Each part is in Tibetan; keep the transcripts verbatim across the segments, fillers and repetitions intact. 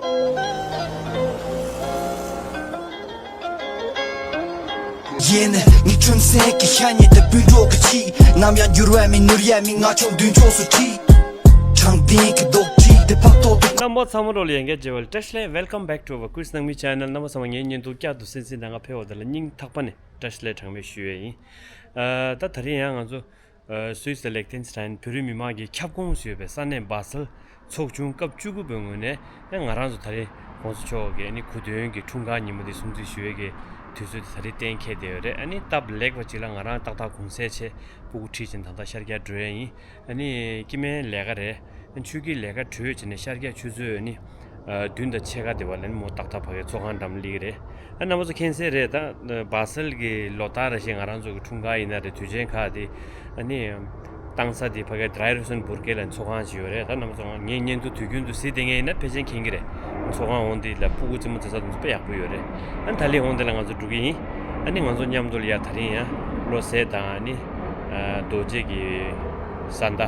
ཡིན། ངའི་ཁྲོན་སེང་གི་ཤ་ཉེ་དེ་སྤུན་གྲོགས་ཀྱི་ཆེད། ནམ་ཡང་འགྱུར་བ་མེད་ནོར་ཡ་མེད། ང་ཆོག་མདུན་ཕྱོགས་སུ་ཁྲིད། དྲང་བདེན་གྱི་རྡོག་ཁྲིད་དེ་ཕག་ཐོག་ཏུ། རྣམ་པ་ཚང་མ་རོགས་ལ་ཡན་གྱི་རྗེ་བ་ལ་བཀྲ་ཤིས་བདེ་ལེགས། Welcome back to our Quiz Nangmi channel. རྣམ་པ་ཚང་མ་ངའི་བརྙན་ཐུང་བསྐྱར་དུ་གསན་གཟིགས་གནང་ག་ཕེབས་པ་དེ་ལ་སྙིང་ཐག་པ་ནས་བཀྲ་ཤིས་བདེ་ལེགས་གྲངས་མེད་ཞུ་ཡས་ཡིན། ཨ། ད་ད་རེས་ཡང་ང་ཚོ་ཨ། སུད་སི་ལེག་ཐེན་སི་ཊན་བོད་རིགས་མི་མང་གི་ཁྱབ་ཁོངས་སུ་ཡོད་པའི་ས་གནས་སྦ་སེལ་ཚོགས་ཆུང་སྐབས་བཅུ་དགུ་པའི་ངོས་ནས་ང་རང་ཚོ་ད་རེས་༸གོང་ས་མཆོག་གི་ཨ་ནི་གོ་སྟོན་གྱི་འཁྲུངས་སྐར་ཉིན་མོ་དེ་སྲུང་བརྩི་ཞུ་ཡས་ཀྱི་དུས་ཚོད་དེ་ད་རེས་གཏན་འཁེལ་བསྡད་ཡོད་རེད། ཨ་ནི་སྟབས་ལེགས་པ་ཅིག་ལ་ང་རང་ཏག་ཏག་གུང་སེང་བྱས་སྤུ་གུ་ཁྲིད་བྱས་ད་ལྟ་ཤར་རྒྱག་འགྲོ་ཡས་ཡིན། ཨ་ནི་སྐྱེ་དམན་ལས་ཀ་རེད། ཆུ་སྐྱིད་ལས་ཀ་གྲོལ་བྱས་ནས་ཤར་རྒྱག་ཆུ་ཚོད་ཨ་ནི་ཨ། བདུན་དང་ཕྱེད་ཀ་དེ་བ་ལ་ནི་མོ་ཏག་ཏག་ཕ་གིའི་ཚོགས་ཁང་འགྲམ་སླེབས་ཀྱི་རེད། ཨ། རྣམ་པ་ཚོ་མཁྱེན་གསལ་རེད། ད་སྦ་སེལ་གྱི་ལོ་ལྟར་རེ་བཞིན་ང་རང་ཚོ་གི་འཁྲུངས་སྐར་ཡིན་ན་རེད། དུས་ཆེན་ཁག་དེ་ཨ་ནི་བཏང་ས་དེ་ཕ་གིའི་Drei Rosen Burg ལ་ཚོགས་ཁང་ཞིག་ཡོད་རེད། ད་རྣམ་པ་ཚོ་ངའི་བརྙན་ཐུང་དུས་རྒྱུན་དུ་གཟིགས་བསྡད་མཁན་ཡིན་ན་ཕལ་ཆེར་མཁྱེན་གྱི་རེད། ཚོགས་ཁང་འོང་དེ་ལ་ཕྲུ་གུ་རྩེད་མོ་རྩེ་ས་དེ་ཚོ་དཔེ་ཡག་པོ་ཡོད་རེད། ཨ་ནི་ད་ལན་འོང་དེ་ལ་ང་ཚོ་འགྲོ་གི་ཡིན། ཨ་ནི་ང་ཚོ་མཉམ་དུ་ལ་ཡ་ད་རིང་ཡ་བློ་གསལ་དང་ཨ་ནི་ཨ། རྡོ་རྗེ་གི་བཟའ་ཟླ་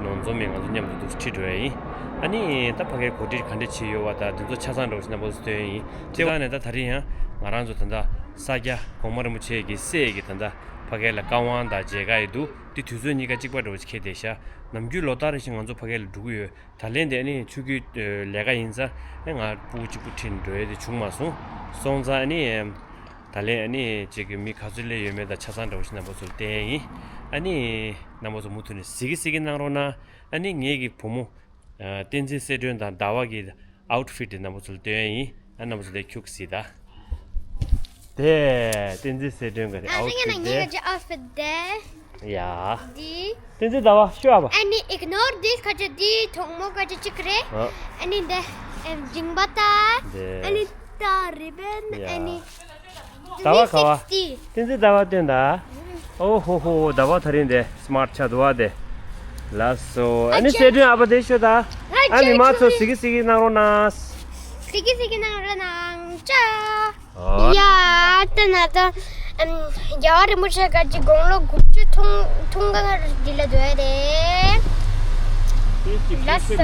ནོར་འཛོམས་ཡང་ང་ཚོ་མཉམ་དུ་འདུག་ཁྲིད་འགྲོ་ཡ་ཡིན། ཨ་ནི་ད་ཕ་གིའི་གོ་སྒྲིག་ག་འདྲ་བྱས་ཡོད་པ་དང་དེ་ཚོ་ཆ་ཚང་འདྲ་བོ་ཞིག་རྣམ་པ་ཚོ་སྟོན་ཡ་ཡིན། སྤྱིར་བཏང་ནས་ད་ད་རིང་ཡང་ང་རང་ཚོ་ད་ལྟ་ས་སྐྱ་གོང་མ་རིན་པོ་ཆེ་གི་སྲས་ཀྱི་ད་ལྟ་ཕ་གི་ལ་བཀའ་དབང་དང་མཇལ་ཁ་ཡི་འདུག་དེ་དུས་ཚོད་གཉིས་ཀ་གཅིག་པ་འདྲ་བོ་ཞིག་འཁེལ་བསྡད་ཤག་ནམ་རྒྱུན་ལོ་ལྟར་རེ་བཞིན་ང་ཚོ་ཕ་གི་ལ་འགྲོ་གི་ཡོད། ད་ལན་དེ་ཨ་ནི་ཆུ་རྒྱུད་ལས་ཀ་ཡིན་ཙང་ཨ་ང་ཕྲུ་གུ་གཅིག་པུ་ཁྲིད་འགྲོ་ཡ་དེ་བྱུང་མ་སོང་། སོང་ཙང་ཨ་ནི་ད་ལན་ཨ་ནི་གཅིག་གི་མི་ག་ཚོད་སླེབས་ཡོད་མེད་དང་ཆ་ཚང་འདྲ་བོ་ཞིག་རྣམ་པ་ཚོར་བསྟན་ཡ་ཡིན། ཨ་ནི་རྣམ་པ་ཚོ་མུ་མཐུད་ནས་གཟིགས་གཟིགས་གནང་རོགས་གནང་། ཨ་ནི་ངེད་ཀྱི་བུ་མོ་ཨ། བསྟན་འཛིན་གསལ་སྒྲོན་དང་ཟླ་བ་གི་ཨའུ་ཊི་ཕིཊ་དེ་རྣམ་པ་ཚོར་སྟོན་ཡ་ཡིན། ཨ་རྣམ་པ་ཚོ་དེ་ཁྱུག་གཟིགས་དང་། དེ་བསྟན་འཛིན་གསལ་སྒྲོན་གྱི་ཨའུ་ཊི་ཕིཊ་དེ། ཡ། འདི། བསྟན་འཛིན་ཟླ་བ་ཤོད་ཨ་བ། ཨ་ནི་ཨིག་ནོར་འདི་ཁ་ཅིག་འདི་གྲོགས་མོ་ཁ་ཅིག་གཅིག་རེད། ཨ། ཨ་ནི་འདི་ཨེམ་མཇིང་པ་ད། འདི། ཨ་ནི་ད་རི་བན། ཡ། ཨ་ནི་ཟླ་བ་ག་བ། ཨ་ནི་སིག་སི། བསྟན་འཛིན་ཟླ་བ་སྟོན་ད། ཨོ་ཧོ་ཧོ། ཟླ་བ་ད་རིང་འདི་སི་མཱར་ཊི་ཆགས་འདུག་བ་དེ། ལགས་སོ། ཨ་ནི་གསལ་སྒྲོན་ཨ་བ་དེ་ཤོད་ད། ཨ་ནི་མ་ཚོ་གཟིགས་གཟིགས་གནང་རོགས་གནང་། གཟིགས་གཟིགས་གནང་རོགས་གནང་ཅ། ཡ། ད་ན་ད་ཨམ། རྒྱལ་བ་རིན་པོ་ཆེ་ག་ཅི་དགུང་ལོ་དགུ་བཅུ་ཐུང་ཐུང་ག་འདི་ལ་སྡོད་རེད། ལགས་སོ།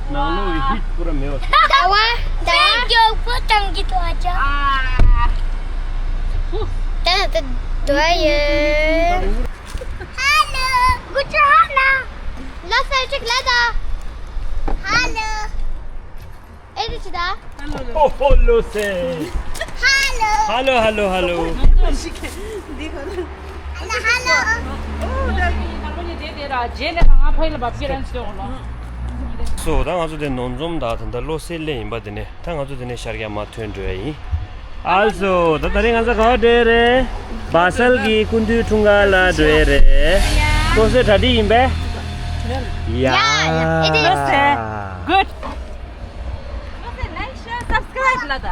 ནང་ལོགས་ཀྱི་ཧིཊ་པུ་ར་མེད་པ། ཟླ་བ་ཟླ་བ། མགྱོགས་པོ་བཏང་གི་འདུག་ཨ་ཅག་ད་ན་ད་སྡོད་ཡོད། ཧ་ལོ། དགུ་བཅུ་ཧ་ན། ལགས་སོ་ཅིག་ལ་ད། ཧ་ལོ། ཨེ་རི་ཅི་ད། ཧོ་ཧོ་ལོ་སེ། ཧ་ལོ། ཧ་ལོ་ཧ་ལོ་ཧ་ལོ། ཧ་ལོ་ཧ་ལོ། སོ་ད་ང་ཚོ་དེ་ནོར་འཛོམས་དང་ད་ལྟ་བློ་གསལ་སླེབས་ཡིན་པ། དེ་ནས་ད་ང་ཚོ་དེ་ནས་ཤར་རྒྱག་མར་ཐོན་འགྲོ་ཡ་ཡིན། ཨལ་སོ་ད་ད་རེས་ང་ཚོ་ག་པར་འགྲོ་ཡ་རེད། སྦ་སེལ་གྱི་སྐུ་མདུན་འཁྲུངས་སྐར་ལ་འགྲོ་ཡ་རེད། བློ་གསལ་གྲ་སྒྲིག་ཡིན་པས། ཡ། ཡ་ཡ། It is good. Like, share, subscribe ལ་ད།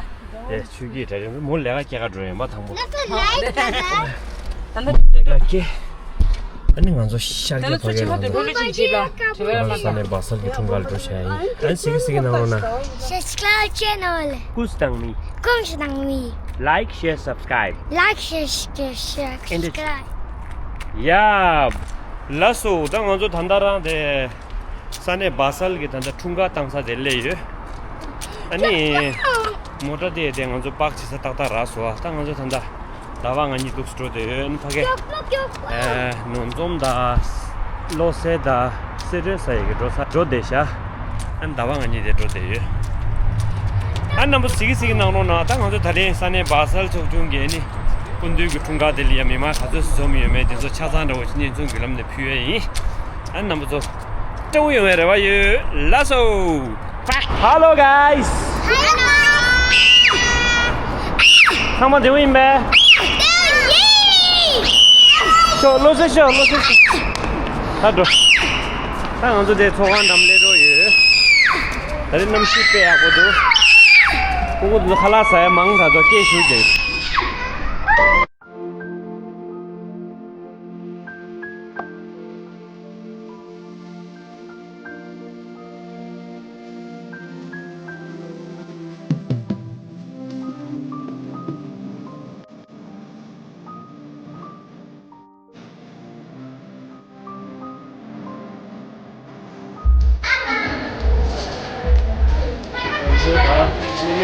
ཨེ་ཆུ་སྐྱིད་དྲ་རིང་མོ་ལས་ཀ་སྐྱེལ་ག་འགྲོ་ཡིན་པ་དང་པོ། ད་ལྟ་ལས་ཀ་སྐྱེལ། ཨ་ནི་ང་ཚོ་ཤར་རྒྱག་ཕ་གིར་ལངས་འདུག་ང་ཚོ་ས་གནས་སྦ་སེལ་གྱི་འཁྲུངས་སྐར་ལ་འགྲོ་བྱ་ཡིན། ཨ་ནི་གཟིགས་གཟིགས་གནང་རོགས་གནང་། Subscribe channel. Kuis Nangmi. Kuis Nangmi. Like, share, subscribe. Like, share, share, share, subscribe. ཡ། ལགས་སོ། ད་ང་ཚོ་ད་ལྟ་རང་དེ། ས་གནས་སྦ་སེལ་གྱི་ད་ལྟ་འཁྲུངས་སྐར་བཏང་ས་དེ་སླེབས་ཡོད། ཨ་ནི། མོ་ཊ་དེ་དེ་ང་ཚོ་པཱག་བྱེད་ས་ཏག་ཏག་རག་སོང་། ད་ང་ཚོ་ད་ལྟ་ཟླ་བ་ང་གཉིས་འདུག་སེ་འགྲོ་བསྡད་ཡོད། ཨ་ནི་ཕ་གི། ཨ། ནོར་འཛོམས་དང་། བློ་གསལ་དང་། གསལ་སྒྲོན་ས་ཡི་གི་འགྲོ་ས་འགྲོ་བསྡད་ཤག་ཨ་ནི་ཟླ་བ་ང་གཉིས་དེ་འགྲོ་བསྡད་ཡོད། ཨ་རྣམ་པ་གཟིགས་གཟིགས་གནང་རོགས་གནང་། ད་ང་ཚོ་ད་རིང་ས་གནས་སྦ་སེལ་ཚོགས་ཆུང་གི་ཨ་ནི། སྐུ་མདུན་གྱི་འཁྲུངས་སྐར་དེ་ལ་ཡ་མི་མང་ག་ཚོད་འཛོམས་ཡོད་མེད་དེ་ཚོ་ཆ་ཚང་འདྲ་བོ་ཞིག་བརྙན་ཐུང་བརྒྱུད་ལམ་ནས་ཕུལ་ཡས་ཡིན། ཨ་རྣམ་པ་ཚོ་སྤྲོ་པོ་ཡོང་བའི་རེ་བ་ཡོད། ལགས་སོ། Hello guys. Hello. ཚང་མ་བདེ་པོ་ཡིན་པས། ཤོག་བློ་གསལ་ཤོག་བློ་གསལ་ཤོག་ད་འགྲོ། ད་ང་ཚོ་དེ་ཚོགས་ཁང་འགྲམ་སླེབས་འགྲོ་ཡོད། ད་རེས་གནམ་གཤིས་དཔེ་ཡག་པོ་འདུག་ཁོ་ཁོ་ཚོ་ཁ་ལག་ཟ་ཡ་མང་དྲགས་འདུག་སྐད་ཞུ་རྒྱུ།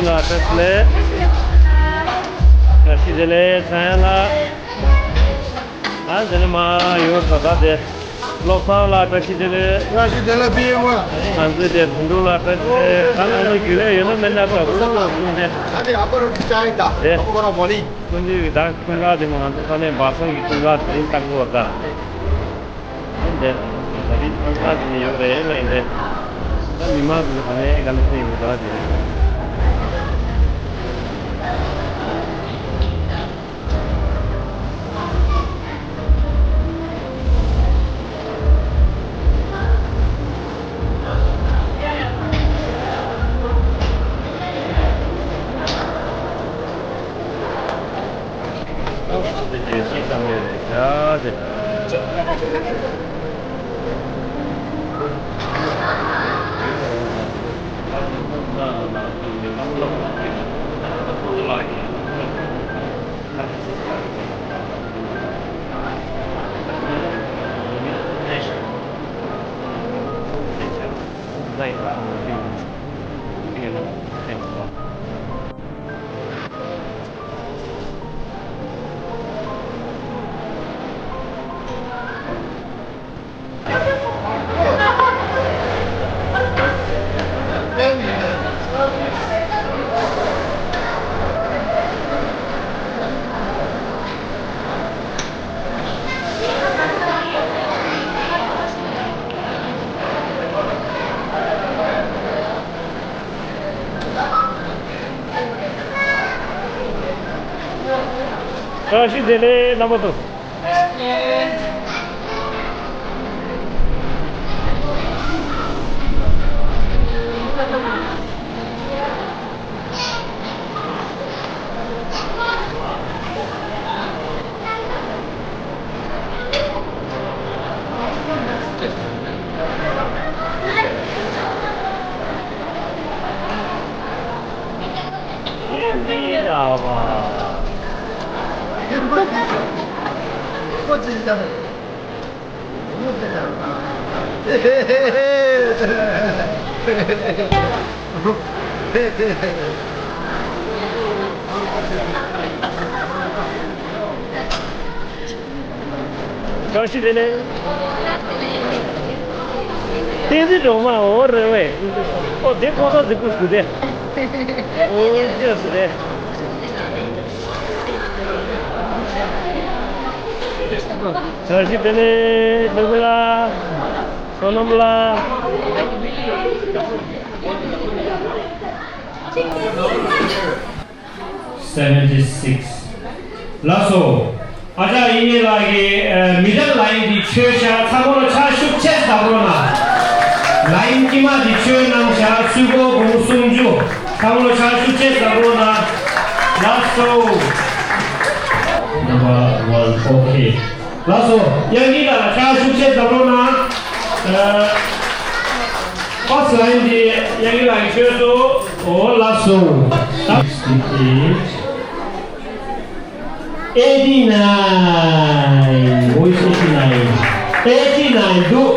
ལ་བཀྲ་ཤིས་བདེ་ལེགས། བཀྲ་ཤིས་བདེ་ལེགས། ཚངས་དབྱངས་ལགས། ཨ་འདི་ནི་མ་ཡོད་ད་ད་དེ། བློ་བཟང་ལགས་བཀྲ་ཤིས་བདེ་ལེགས། བཀྲ་ཤིས་བདེ་ལེགས་པི་ཨེམ་ཝེ། ང་ཚོའི་དེ་དོན་གྲུབ་ལགས་བཀྲ་ཤིས་བདེ་ལེགས། ད་ང་ཚོ་རྒྱུན་ལས་ཡོད་ན་མེད་ན་ད་བུ་ཚང་ལ་གསུངས་ཏེ། ཨ་ནི་ཨ་པ་ར་ཅའི་ད་དེ་ཨ་པ་ར་མོ་ལི། སྤུན་མཆེད་ཀྱི་ད་ཁོང་ཁ་དེ་མ་ང་ཚོ་ས་གནས་བར་སོང་གི་ཁོང་ཁ་དེ་རིང་བཏང་དགོས་ད། འདི་ད་རིང་ཁོང་ཁ་དེ་ཡོད་རེད་ལ་འདི། ད་མི་མང་ཚོ་ཧ་ལས་ག་ལ་སེ་ཡོད་ད་དེ། བཀྲ་ཤིས་བདེ་ལེགས་རྣམ་པ་ཚོ། བཀྲ་ཤིས་བདེ་ལེགས། བསྟན་འཛིན་སྒྲོལ་མ། འོ་རེད་བས། ཨོ་དེ་ཁོ་ཐག་གཟིགས་པོ་ཟིག་རེད། ཨོ་ཅི་ཟིག་རེད། བཀྲ་ཤིས་བདེ་ལེགས། ལྷུན་པོ་ལགས། བསོད་ནམས་ལགས། Seventy six. ལགས་སོ། ཨ་ཅག་དབྱིག་གཉེན་ལགས་ཀྱིས་མི་ཌལ་ལ་ཡིན་འདི་ཆོད་ཤག་ཚང་མ་ལ་ཕྱག་ཤུགས་ཆེ་ཙམ་རོགས་གནང་། ལ་ཡིན་དཀྱིལ་མ་འདི་ཆོད་གནང་ཤག་སུད་གོ་འབུམ་སུམ་ཅུ། ཚང་མ་ལ་ཕྱག་ཤུགས་ཆེ་ཙམ་རོགས་གནང་། ལགས་སོ། Number one. Okay. ལགས་སོ། དབྱངས་སྐྱིད་ལགས་ལ་ཕྱག་ཤུགས་ཆེ་ཙམ་རོགས་གནང་། ཨ། First line འདི་དབྱངས་སྐྱིད་ལགས་ཀྱིས་ཆོད་སོང་། འོ་ལགས་སོ། Sixty eight. Eighty nine. Who is eighty nine? Eighty nine འདུག་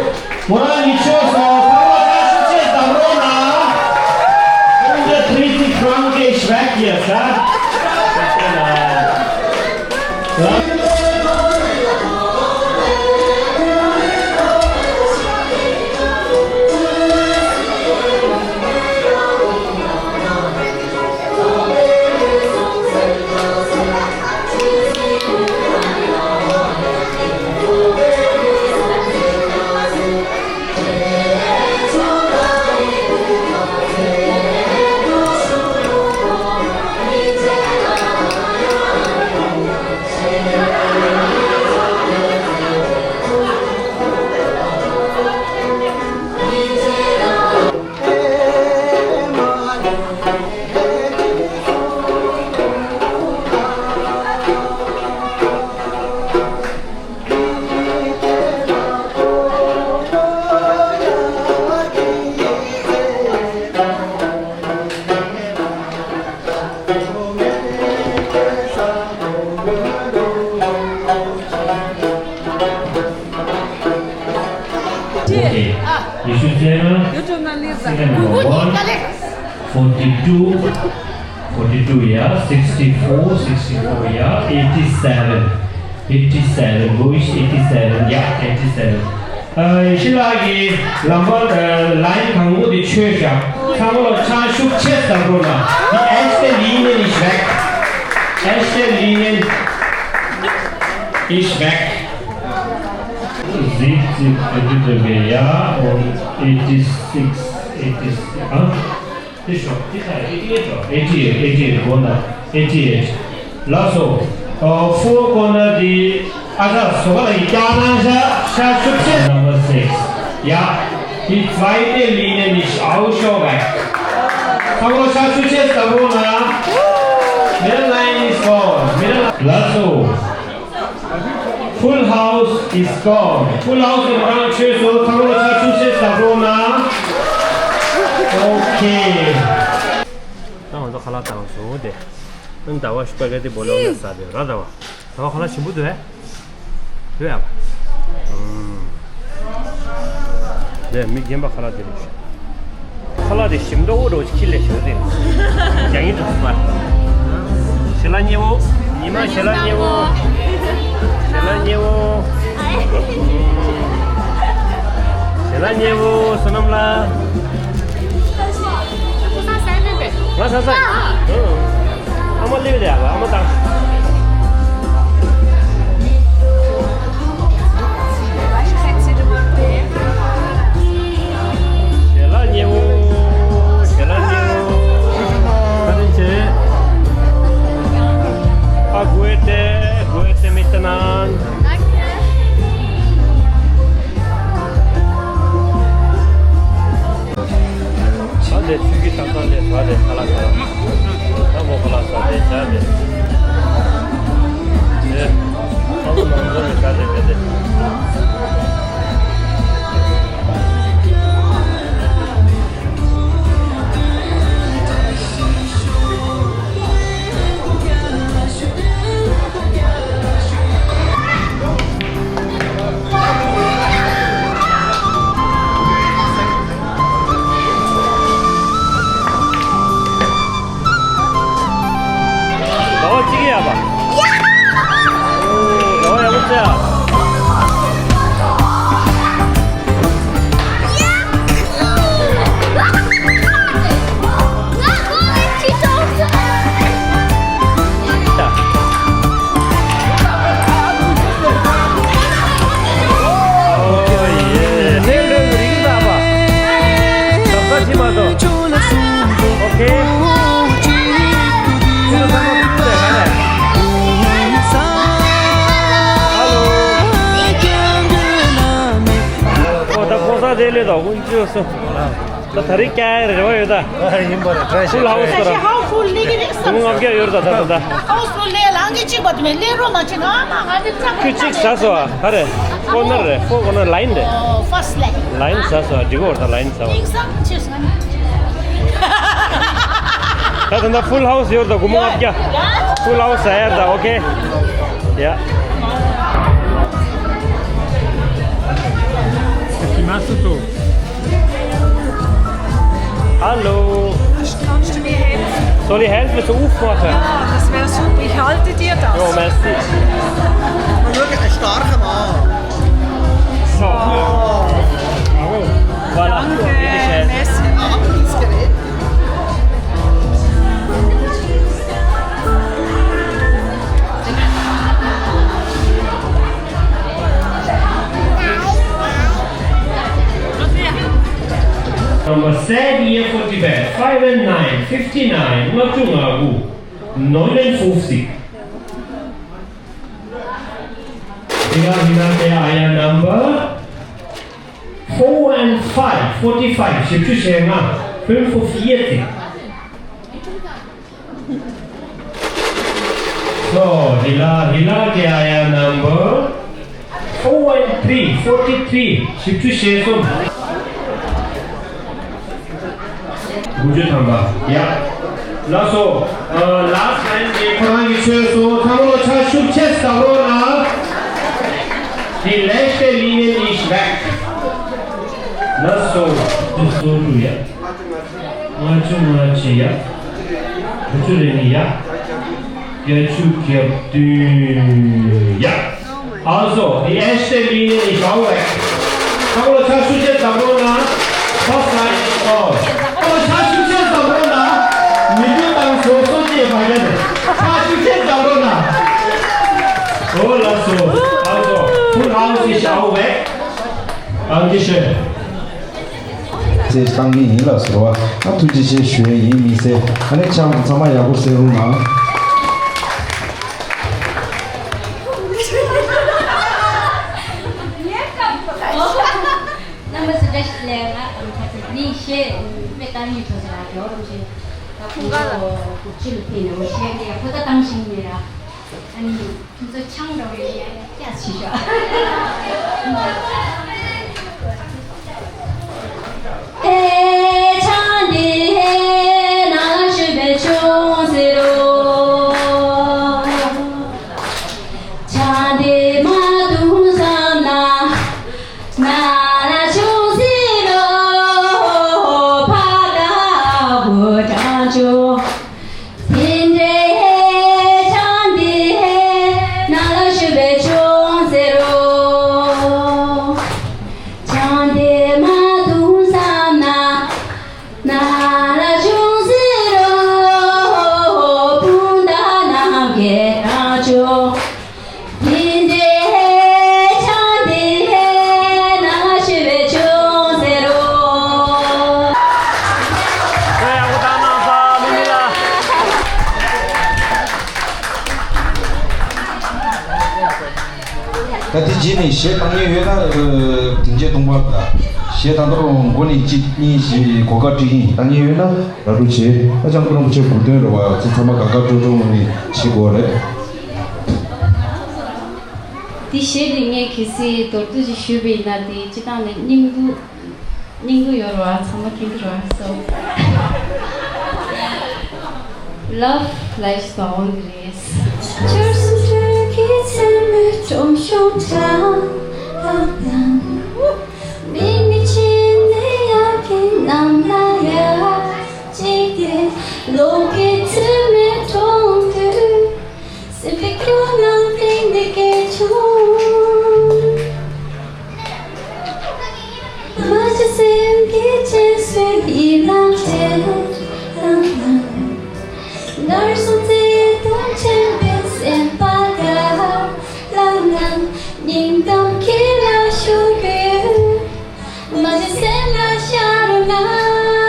མོ་རང་གཉིས་ཆོད་སོང་། ཚང་མ་ཕྱག་ཤུགས་ཆེ་ཙམ་རོགས་གནང་། Hundred three francs weg hier, ja? Okay. You should say, uh, second number one, forty-two. Forty-two, yeah, sixty-four, sixty-four, yeah, eighty-seven, eighty-seven, who is eighty-seven, yeah, eighty-seven. ཨ། ཡེ་ཤེས་ལགས་ཀྱིས་ལམ་བར་ལའིན་དང་པོ་དེ་ཆོད་བཞག་ཚང་མ་ལ་ཕྱག་ཤུགས་ཆེ་ཙམ་རོགས་གནང་། The Ashton Linen is back. Ashton Linen is back. Zip, zip, eighty-seven, yeah, eighty-six, eighty-six, huh? This one, this one, eighty-eight, eighty-eight, eighty-eight, corner, eighty-eight. ལགས་སོ། ཨ། four corner དེ། ཨ་ཅག་བཟོ་ག་ལ་ཡི་བཀྱག་གནང་ཤག་ཤག་ཤུགས་ཆེ། Number six. Yeah. Die zweite Linie ist auch schon weg. ཚང་མ་ཤག་ཤུགས་ཆེ་ཙམ་རོགས་གནང་། Middle line is gone. Middle ལགས་སོ། Full House is gone. Full House ནི་མོ་རང་ཆོས་སོ། ཚང་མ་ལ་ཕྱག་ཤུགས་ཆེ་ཙམ་རོགས་གནང་། Okay. ད་ང་ཚོ་ཁ་ལག་བཏང་སོང་དེ། ཨ་ནི་ཟླ་བ་སྤ་གེ་ཏི་བོ་ལོ་ཉ་ཟ་དེ་ར་ཟླ་བ། ཟླ་བ་ཁ་ལག་ཞིམ་པོ་འདུག་ཨེ། འདུག་ཨ་བ། ཨུམ། དེ་མི་རྒན་པ་ཁ་ལག་དེ་རེད། ཁ་ལག་དེ་ཞིམ་མདོག་འོ་འདྲ་བོ་ཅིག་ཁྱི་ལས་ཞོ་དེ། རྒྱ་ཡིན་འདུག་པ། ཞལ་ལག་མཉེས་པོ། ཉི་མ་ཞལ་ལག་མཉེས་པོ། ཞལ་ལག་མཉེས་པོ། ཞལ་ལག་མཉེས་པོ་བསོད་ནམས་ལགས། ང་ས་ས། ཨ་མ་སླེབས་རེད་ཨ་མ་དང་། ཞལ་ལག་མཉེས་པོ། ཞལ་ལག་མཉེས་པོ། བཀའ་དྲིན་ཆེ། ཨ། gute, gute miteinander. ཨ་ནི་ཆུ་གི་ཏག་ཏག་ལས་ཟ་རེད། ཁ་ལག་ཟ། ཨ་མོ་ཁ་ལག་ཟ་རེད། ཟ་རེད། ཨ་མོ་ནང་ཚོ་ནས་ཟ་རེད། དེ་དེ། ཟླ་བ་གཅིག་ཡ་བ། ཟླ་བ་ཡག་པོ་བྱས། ཨོ་ད་ཕོ་གསར་དེ་ལས་དང་ཀུན་སྤྱོད་སོ། ད་ད་རེས་སྐྱ་ཡ་རེ་བ་ཡོད་ད། ཡིན་པ་རེད། བཀྲ་ཤིས་བདེ་ལེགས། ཧའོ་ཧྥུལ་ལི་གི་རེད་བསམ། ལྔ་བརྒྱ་ཡོད་རེད་ད་ད་ད། ཧའོ་ཧྥུལ་ལི་ལང་གི་གཅིག་པ་དུ་མེད་ལེ་རོ་མ་ཆེ་ང་མ་ང་དེ་ཚ་ཁུ་གཅིག་ཟ་སོ་ཨ། ཧ་རེ། ཀོ་ནར་རེད། ཧྥོ་ཀོ་ནར་ལའིན་རེད། ཨོ་ཧྥར་སི་ལའིན། ལའིན་ཟ་སོ་ཨ། འགྲིག་གོ་ད་ལའིན་ཟ་བ། ད་ད་ད་ཧྥུལ་ཧའོ་སི་ཡོད་ད། སྒོར་མོ་ལྔ་བརྒྱ། ཧྥུལ་ཧའོ་སི་ཟ་ཡ་ད། ཨོ་ཁེ། ཡ། Hallo. Kannst du mir helfen? Soll ich helfen, so aufmachen? Ja, das wäre super. Ich halte dir das. Ja, merci. Schau, ein starker Mann. So. Bravo. Voilà. Danke. Bitteschön. Merci. Number seven here for Tibet, five and nine, fifty-nine, ལྔ་བཅུ་ང་དགུ། Neunundfünfzig. Hina, hina, der Eier number four and five, forty-five, བཞི་བཅུ་ཞེ་ལྔ། Fünfundvierzig. So, hila, hila, der Eier number four and three, forty-three, བཞི་བཅུ་ཞེ་གསུམ། དགུ་བཅུ་ཐམ་པ། ཡ། ལགས་སོ། ཨ། ལཱ་སི་ཊི་ལའིན་གྱི་ཁོ་རང་གི་ཆོས་སོ། ཚང་མ་ལ་ཕྱག་ཤུགས་ཆེ་ཙམ་རོགས་གནང་། Die letzte Linie ist weg. ལགས་སོ། དུ་སོ་དུ་ཡ། ལྔ་བཅུ་ང་གཅིག་ཡ། ཁྱོད་ཚོ་ལས་ནི་ཡ། སྐྱ་ཆུ་རྒྱབ་དུས་ཡ། ཨ་ཟོ། ཨེ་ཤེ་ལི་ནི་ཞའོ་ཝེ། ཁ་ལོ་ཆ་ཤུ་ཅེ་ཙམ་རོ་ན། ཕ་ས་ཡི་ཨོ། ཁ་ལོ་ཆ་ཤུ་ཅེ་ཙམ་རོ་ན། མི་འདུག་དང་སོ་སོ་ཅེ་མ་ཡ་ནི། ཆ་ཤུ་ཅེ་ཙམ་རོ་ན། ཨོ་ལ་སོ། ཨ་ཟོ། ཕུ་ཧའུ་སི་ཞའོ་ཝེ། ཨ་ཀི་ཤེ། ཚེ་བཏང་གི་ཡིན་ལ་ཟེར་བ། ཨ་ཐུགས་རྗེ་ཆེ་ཞུ་ཡས་ཡིན་མི་ཟེར། ཨ་ནི་ཆང་ཚང་མ་ཡག་པོ་ཟེར་རུང་ན། རྣམ་པ་ཚོ་བཀྲ་ཤིས་བདེ་ལེགས། ང་ཁ་ཚེ་ནི་ཤེས་དཔེ་བཏང་ཡིན་ཐོག་ཟེར་ཡག་ཡོད་རུང་ཤེས། ད་ཁོང་ཚོ་སྐུ་ཕྱི་ལ་ཕེབས་ནས་འོ་ཤེས་ནས་ཡག་པོ་ད་བཏང་ཤིང་ནས་ཡ། ཨ་ནི། ཁྱོད་ཚོ་ཆང་འདྲ་བའི་སྐྱ་ཆེ་ཤོག་ཧེ་ཆང་འདི་ཧེ་ནང་ལ་བཞུགས་པའི་ཆུང་ཟེར་རོ། ཆང་འདི་མ་འཐུང་བསམ་ན། ན་ལ་ཆུང་ཟེར་རོ། ཕ་ད་བུ་དྲང་ཆུང་། དེ་འདྲའི་ཆང་འདི་ནང་ལ་བཞུགས་པའི་ཆུང་ཟེར་རོ། ཆང་འདི་མ་འཐུང་བསམ་ན། ན་ལ་ཆུང་ཟེར་རོ། སྤུན་ཟླ་རྣམས་ཀྱི་དྲང་ཆུང་། དེ་འདྲའི་ཆང་འདི་ནང་ལ་བཞུགས་པའི་ཆུང་ཟེར་རོ། ཡག་པོ་བཏང་གནང་སོང་མི་མི་ལ། ད་དེ་རྗེས་ནས་གཞས་བཏང་མཁན་ཡོད་ན་སྡིངས་ཆའི་སྟོང་པ་ལ། གཞས་ད་དུང་མགོ་ནས་གཅིག་གཉིས་ཞེས་གོ་སྐབས་སྤྲད་ཀྱིན། བཏང་མཁན་ཡོད་ན་ར་སྤྲོད་བྱེད། ཨ་ཅང་སྐུ་རིན་པོ་ཆེ་གོ་སྟོན་རེད་བ། ཚོ་ཚང་མ་དགའ་དགའ་སྤྲོ་སྤྲོ་ངང་ནས་བྱེད་དགོས་རེད། འདི་གཞས་འདི་ངས་གལ་སྲིད་མདོར་བསྡུས་ཅིག་ཞུས་པ་ཡིན་ན། འདི་སྤྱིར་བཏང་ནས་སྙིང་སྡུག་སྙིང་སྡུག་ཡོད་རེད་བ། ཚང་མ་མཁྱེན་གྱི་རེད་བ། So love life song རེད། ཆར་སུམ་ཁྲོད་ཀྱི་མཚན་མོའི་སྒྲོམ་གཞུང་གྲང་ལམ་ལམ། མིག་མི་ཕྱེད་ནས་ཡར་གྱི་ནམ་མཁའ་ཡར་གཅིག་དེ། ལོ་ཀའི་ཚེར་མའི་གྲོང་དུ། སེམས་པའི་སྐྱོ་སྣང་གཏིང་ནས་སྐྱེས་བྱུང་། མ་གཞི་སེམས་ཀྱི་སྤྱན་གསོས་ཡིད་ལ་སྤྲད་ལང་ལང་། ངར་སོང་བརྩེ་དུང་ཆེན་པོའི་སེམས་པ་དགའ་ལང་ལང་། སྙིང་གཏམ་ཁྱེད་ལ་ཞུ་གི་ཡོད། མ་གཞི་སེམས་ལ་ཤར་རོགས་གནང་།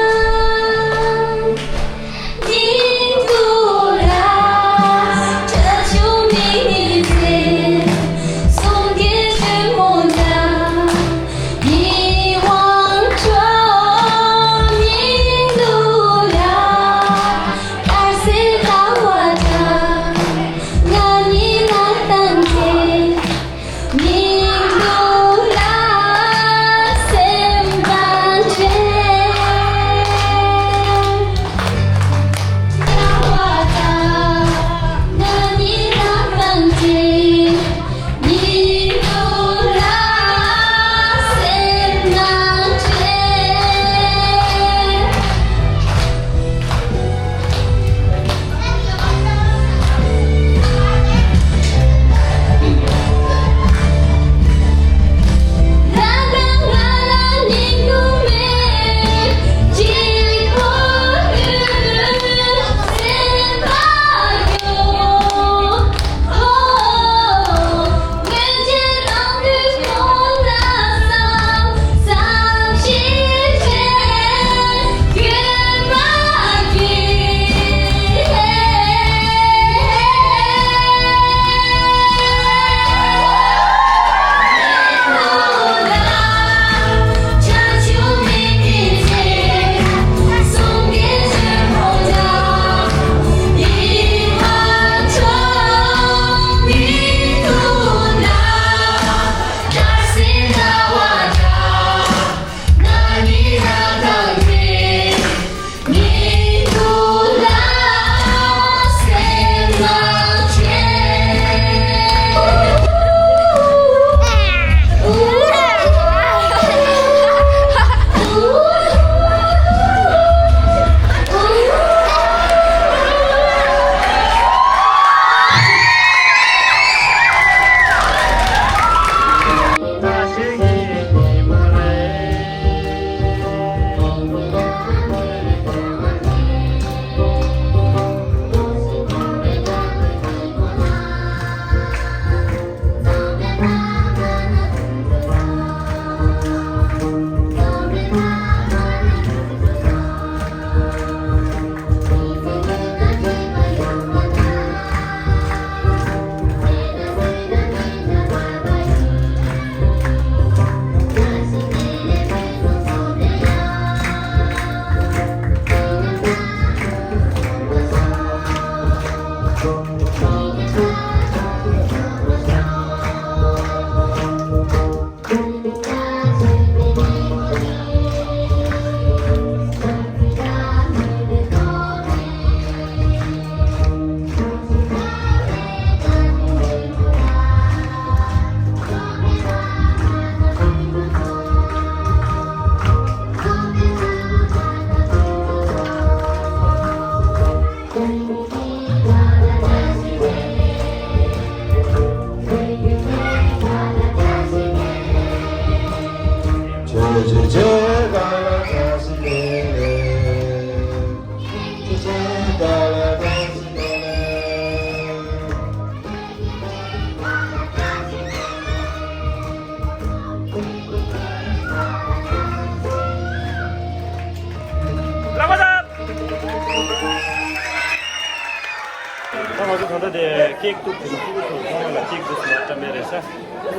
ང་ཚོ་ད་ལྟ་དེ་ཀེག་གཏུབ་དུས་ཀྱི་ཐུག་ཐུག་ཐོག་མ་ལ་ཀེག་འདུག་སེ་མ་བཀྲམ་པ་རེད་ས།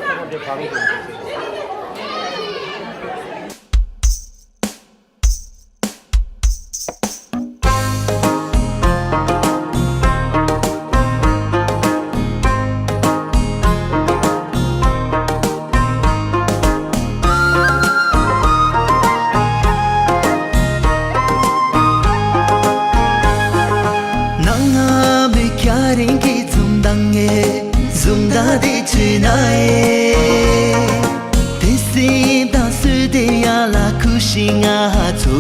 ཐོག་མ་དེ་བང་དུ་འདུག་སེ། ནང་ང་མི་ཁྱ་རིང་གི་འཛུམ་མདངས་ངེ་འཛུམ་མདངས་དེ་བྱོས་ན་ཨེ། དེ་སེམས་དང་སུ་དེ་ཡ་ལ་ཁུ་ཤི་ང་ཚོ་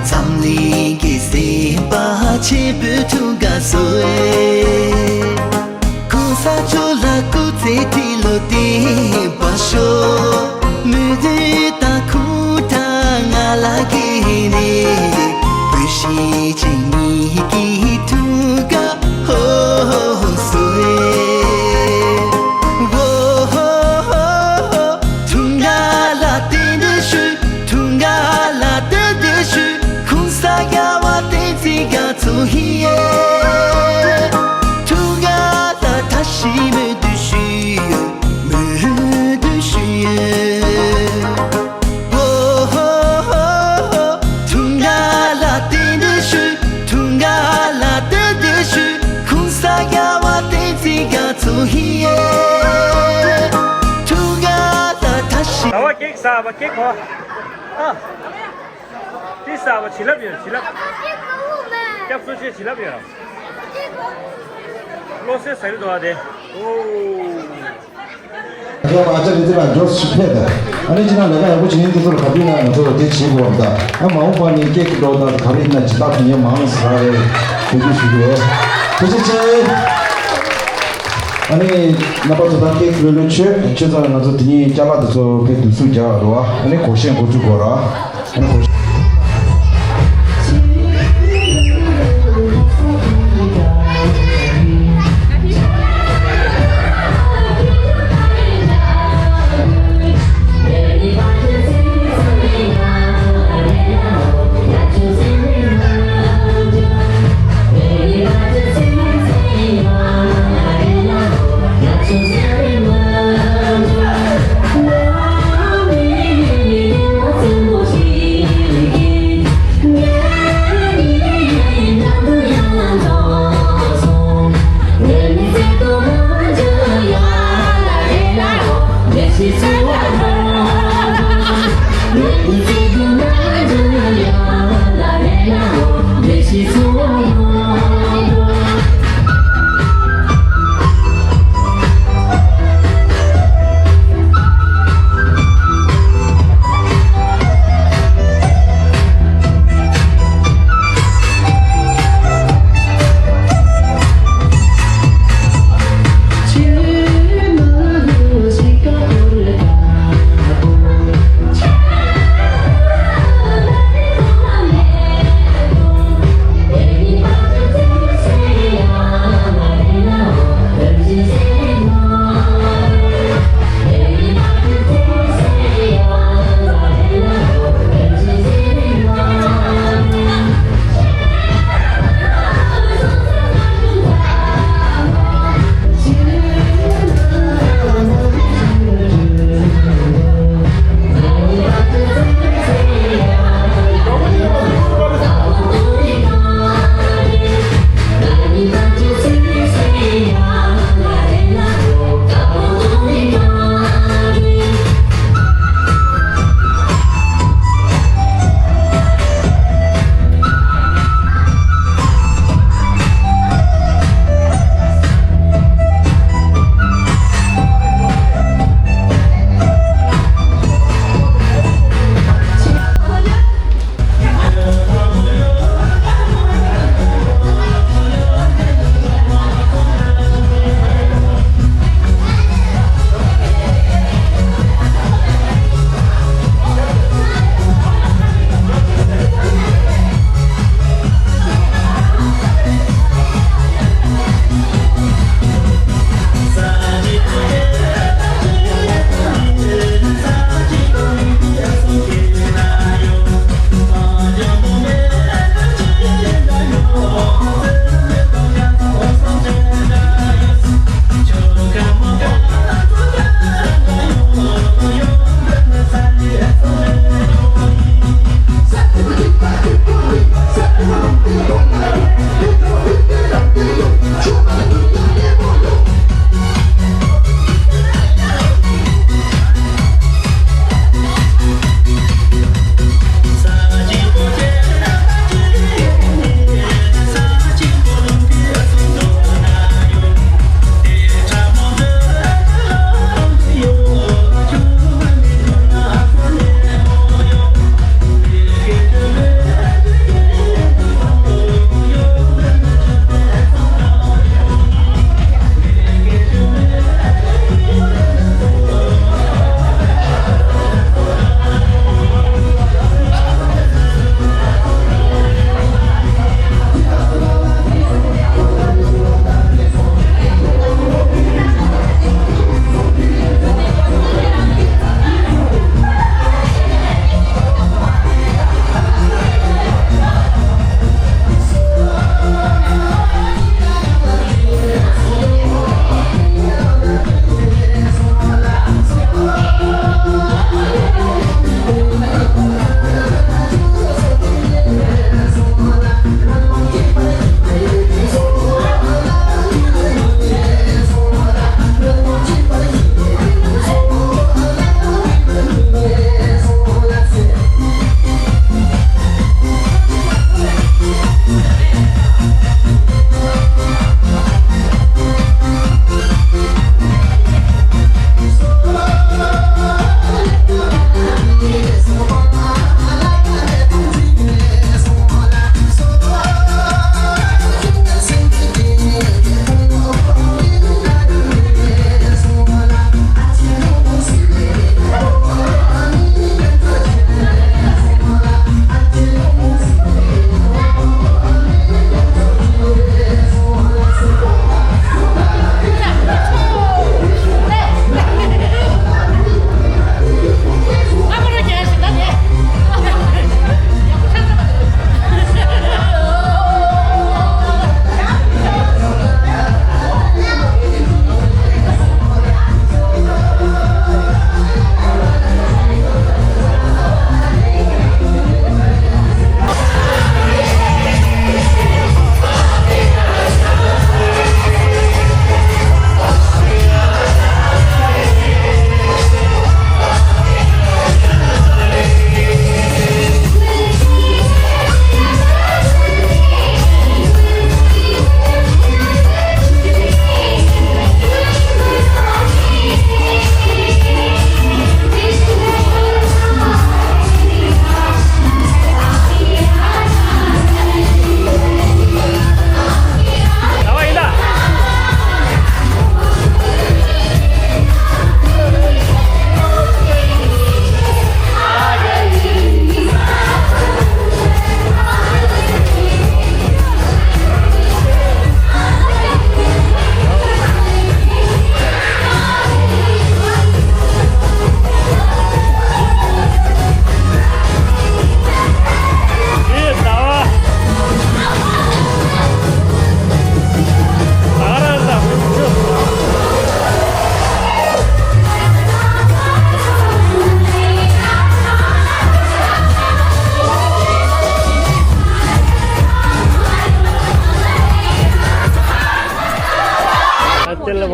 འཛམ་གླིང་གི་སེམས་པ་ཆེན་པོའི་ཐུག་ག་སོ་ཨེ། གོང་ས་མཆོག་ལ་སྐུ་ཚེ་ཁྲི་ལོ་བརྟན་པར་ཤོག་མོས་གུས་དང་ཁུངས་དང་ང་ལ་གི་ནི་བུ་ཤི་ཅིག་ཉིད་ཀྱི་ཐུག་ག་ཧོ་ཧོ་སོ་ཨེ། ཧོ་ཧོ་ཧོ་ཧོ། ཐུག་ག་ལ་བརྟན་དུ་ཤོག་ཐུག་ག་ལ་བརྟན་དུ་ཤོག་གོང་ས་རྒྱལ་བ་བསྟན་འཛིན་རྒྱ་མཚོ་ཧི་ཡེ། ཐུག་ག་ལ་ད་ཤི་མོས་གུས་ཞུ་ཡོད། མོས་གུས་ཞུ་ཡོད། ཧོ་ཧོ་ཧོ་ཧོ། ཐུག་ག་ལ་བརྟན་དུ་ཤོག་ཐུག་ག་ལ་བརྟན་དུ་ཤོག་གོང་ས་རྒྱལ་བ་བསྟན་འཛིན་རྒྱ་མཚོ་ཧི་ཡེ། ཐུག་ག་ལ་ད་ཤི། ད་བ་ཀེག་ཟ་བ་ཀེག་གོ། ཨ། ཏི་ས་བ་བྱིན་རླབས་ཡོད་བྱིན་རླབས། སྐྱབས་གསོ་ཆེ་བྱིན་རླབས་ཡོད། བློ་གསལ་ཟ་རྒྱུ་འདུག་ཨ་དེ། ཨོ། ཡ་མ་ཨ་ཅག་རེ་ཅིག་ལ་འགྲོ་ཞིག་ཕེབས་ད། ཨ་ནི་ཅི་ན་ལས་ཀ་ཡག་པོ་བྱེད་ནི་འདི་ཚོ་ལ་ག་དུས་ན་ང་ཚོ་ལ་དེ་བྱེད་དགོས་བ་ད། ཨ་མ་འོངས་པ་ནི་སྐད་ཀྱི་འགྲོ་ད་ག་རེ་ཡིན་ན་ཇི་ལྟར་དོན་ཡ་མང་ས་རེད། དེ་དུས་ཞུ་གི་ཡོད། ཐུགས་རྗེ་ཆེ། ཨ་ནི་རྣམ་པ་ཚོ་ད་སྐད་ཀྱི་ལོ་ལོ་ཆོད་ཆོད་ཙང་ང་ཚོ་དེ་ཉིན་ཅ་ལག་དེ་ཚོ་ཕེབས་དུས་སུ་རྒྱག་རོགས་ཨ། ཨ་ནི་གོ་ཤེས་འགོ་ཚུགས་དགོས་ར།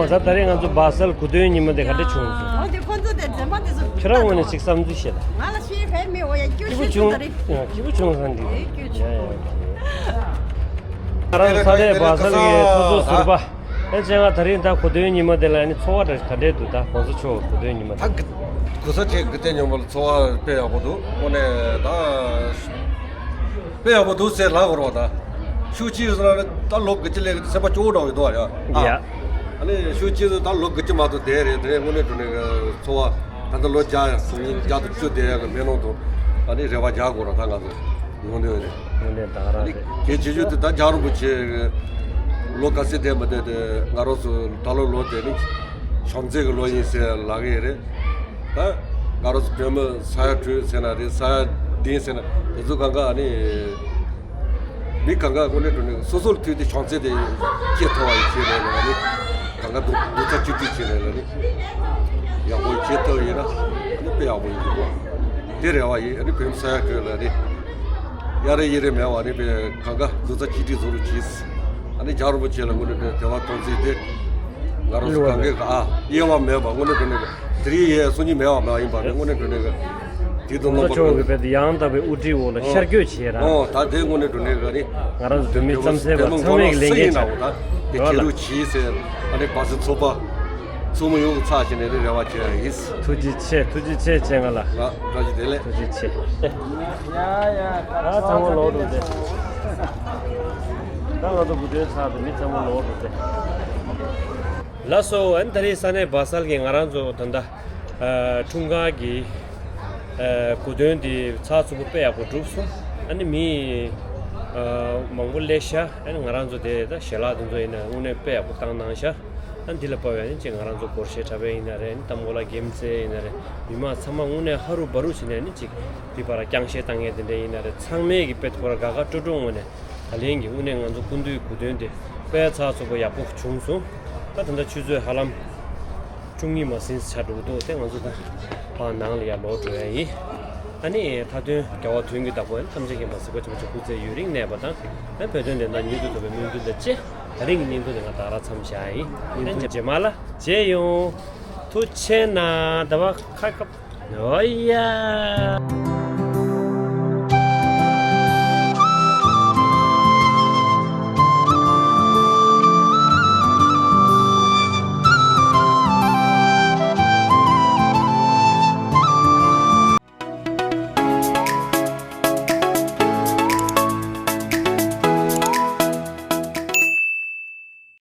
ད་ད་རེས་ང་ཚོ་སྦ་སལ་གོ་སྟོན་ཉི་མ་དེ་ག་འདྲ་བྱུང་སོང་། འོ་དེ་ཁོ་ཚོ་དེ་འཛེམ་པ་དེ་ཚོ་ཁྱོད་རང་ངོས་ནས་ཅིག་བསམ་ཚུལ་བཤད་དང་། ང་ལ་ཤེས་ཕན་མེད། འོ་ཡ་སྐྱོ་སྐྱིད་པོ་ཤོད་བྱུང་ད་རེད། ཡ་སྐྱིད་པོ་བྱུང་ས་འདི་ཡ་སྐྱོ་ཡ་ཆུང་ཡ་ཡ། ང་རང་ཚོ་ས་གནས་སྦ་སལ་གྱི་ཚོགས་གཙོ་ཟུར་པ་ཨེ་ཅེ་ང་ད་རེས་ད་གོ་སྟོན་ཉི་མ་དེ་ལ་ནི་ཚོར་བ་འདྲ་ག་འདྲས་འདུག་ད་གོང་ས་མཆོག་གོ་སྟོན་ཉི་མ་དེ། ད་གི་གོ་ས་ཆེ་གི་སྟེང་ཉམས་པ་ལ་ཚོར་བ་དཔེ་ཡག་པོ་འདུག་དངོས་གནས་ད། དཔེ་ཡག་པོ་འདུག་ཟེར་ལབ་དགོས་རེད་བ་ད། ཤུགས་ཆེ་ཟེར་ན་ད་ལོ་དགུ་བཅུ་ལས་སེམས་པ་སྐྱོ་བོ་འདྲ་བོ་འདུག་ཡ། ཡ། ཨ་ནི་ཤུགས་ཆེ་ཟེར་ད་ལོ་དགུ་བཅུ་མ་གཏོགས་བསྡད་རེད། དེ་རིང་དངོས་གནས་དྲང་གནས་ཀྱི་ཚོར་བ་ད་ལྟ་ལོ་བརྒྱ་ཡང་སུམ་ཅུ་བརྒྱ་དང་བཅུ་བསྡད་ཡག་གི་མེ་ལོང་དུ་ཨ་ནི་རེ་བ་རྒྱག་དགོས་རེད་ད་ང་ཚོ་ཡོང་དུས་ནས། དངོས་གནས་ད་ཨ་ནི་རང་གལ་ཆེ་ཤོས་དེ་ད་རྒྱལ་བ་རིན་པོ་ཆེ་གི་ལོ་ག་ཚོད་བསྡད་མ་བསྡད་དེ་ང་རང་ཚོ་ད་ལོ་ལོ་དེ་ནི་བྱམས་བརྩེ་གི་ལོ་ཡིན་ཟེར་ལབ་ཀྱི་ཡོད་རེད། ད་ང་རང་ཚོ་བོད་མི་ས་ཡ་དྲུག་ཟེར་ན་རེད། ས་ཡ་བདུན་ཟེར་ན་དེ་ཚོ་གང་ག་ཨ་ནི་མི་གང་ག་དངོས་གནས་དྲང་གནས་སོ་སོར་ཐུག་དེ་བྱམས་བརྩེ་དེ་སྐྱེ་ཐུབ་པ་ཡིན་ཞེས་ལབ་ནས་ཨ་ནི་གང་ག་སྡུག་སྡུག་ཚ་གཅིག་སྒྲིལ་བྱས་ནས་ཨ་ནི་ཡག་པོ་སྐྱེ་ཐུབ་ཡིན་ན་ཨ་ནི་དཔེ་ཡག་པོ་ཡིན་འདུག་དེ་རེ་བ་ཡིན། ཨ་ནི་བོད་མི་ས་ཡ་དྲུག་ལ་ཨ་ནི་གཡའ་རེ་གཡུ་རེ་མེད་པ་ཨ་ནི་དཔེ་གང་ག་སྡུག་ཚ་གཅིག་སྒྲིལ་བཟོ་རོགས་གྱིས། ཨ་ནི་རྒྱལ་བ་རིན་པོ་ཆེ་ལ་དངོས་གནས་དྲང་གནས་དད་པ་མཐོང་ཚུལ་དེ། ང་རང་ཚོ་གང་གས་ཨ་དབྱེ་བ་མེད་པ་དངོས་གནས་དྲང་གནས་ཀྱི་དེ་རིང་ཡས་སང་ཉིན་མེད་པ་མ་ཡིན་པ་རེད། དངོས་གནས་དྲང་གནས་ཀྱི་དེ་དང་རྣམ་པ་ཁོང་གི་བོད་དུ་ཡང་དག་པའི་དབུ་ཁྲིད་འོག་ལ་ཤར་བསྐྱོད་བྱས་ར། ཨོ་ད་དེ་དངོས་གནས་དྲང་གནས་ཀྱི་ཨ་ནི་ང་རང་ཚོ་བོད་མི་རྩམ་ཟན་པ་ཚང་མས་ལས་འགན་ཆེ་ད་དེ་ཁྱེད་རུ་གྱིས་ཟེར་ཨ་ནི་བ་སི་ཚོགས་པ་ཚོགས་མི་ཡོངས་ཚགས་བྱས་ནས་རེ་བ་བྱས་ཡིན། ཐུགས་རྗེ་ཆེ། ཐུགས་རྗེ་ཆེ་ཆེ་ང་ལ། ང་བཀྲ་ཤིས་བདེ་ལེགས། ཐུགས་རྗེ་ཆེ། ད་ཚང་མ་ལོག་འགྲོ་དེ། ད་ང་ཚོ་དགུ་སྟོན་ཚར་དུས་མི་ཚང་མ་ལོག་འགྲོ་དེ། ལགས་སོ། ཨ་ནི་ད་རེས་ས་གནས་སྦ་སལ་གྱི་ང་རང་ཚོ་ད་ལྟ་ཨ་འཁྲུངས་སྐར་གྱི་ཨ་གོ་སྟོན་དེ་ཚགས་ཚུད་པོ་དཔེ་ཡག་པོ་གྲུབ་སོང་། ཨ་ནི་མི་ཨ་མང་པོ་སླེབས་ཤག་ཨ་ནི་ང་རང་ཚོ་དེ་ད་ཞལ་ལག་དེ་ཚོ་ཡིན་ན་དངོས་གནས་དཔེ་ཡག་པོ་བཏང་གནང་ཤག་ཨ་ནི་འདི་ལ་དཔག་པའི་ཨ་ནི་ཅིག་ང་རང་ཚོ་སྒོར་གཞས་འཁྲབ་པ་ཡིན་ན་རེད། ཨ་ནི་གཏམ་གོ་ལ་དགེ་མཚན་ཡིན་ན་རེད། མི་མང་ཚང་མ་དངོས་གནས་ཧ་རུ་བ་རུ་བྱས་ནས་ཨ་ནི་ཅིག་འདི་བར་རྐྱང་གཞས་བཏང་མཁན་དེ་འདྲ་ཡིན་ན་རེད། ཚང་མས་ཀྱི་དཔེ་ཐོག་ལ་དགའ་དགའ་སྤྲོ་སྤྲོ་ངང་ནས། ད་ལན་གྱི་དངོས་གནས་ང་ཚོ་སྐུ་མདུན་གྱི་གོ་སྟོན་དེ་དཔེ་ཚགས་ཚུད་པོ་ཡག་པོ་བྱུང་སོང་། ད་ད་ལྟ་ཆུ་ཚོད་ཧ་ལམ་བཅུ་གཉིས་མ་ཟིན་ཆགས་འགྲོ་གི་འདུག་དེ་ང་ཚོ་ད་ཕར་ནང་ལ་ཡར་ལོག་འགྲོ་ཡ་ཡིན། ཨ་ནི་མཐའ་དོན་རྒྱལ་བ་དོན་གྱི་བདག་པོ་ཐམས་ཅད་མཁྱེན་པ་གཟིགས་པ་ཆེན་པོ་མཆོག་སྐུ་ཚེ་ཡུན་རིང་གནས་པ་དང་། ཨ་བོད་དོན་བདེན་མཐའ་མྱུར་དུ་ཐོབ་པའི་སྨོན་འདུན་དང་བཅས། ད་རིང་གི་བརྙན་ཐུང་དེ་ང་ད་ར་མཚམས་བཞག་ཡིན། བརྙན་ཐུང་རྗེས་མ་ལ་མཇལ་ཡོང་། ཐུགས་རྗེ་གནང་། ད་བ་ཁ་ཁ། ཨོ་ཡ།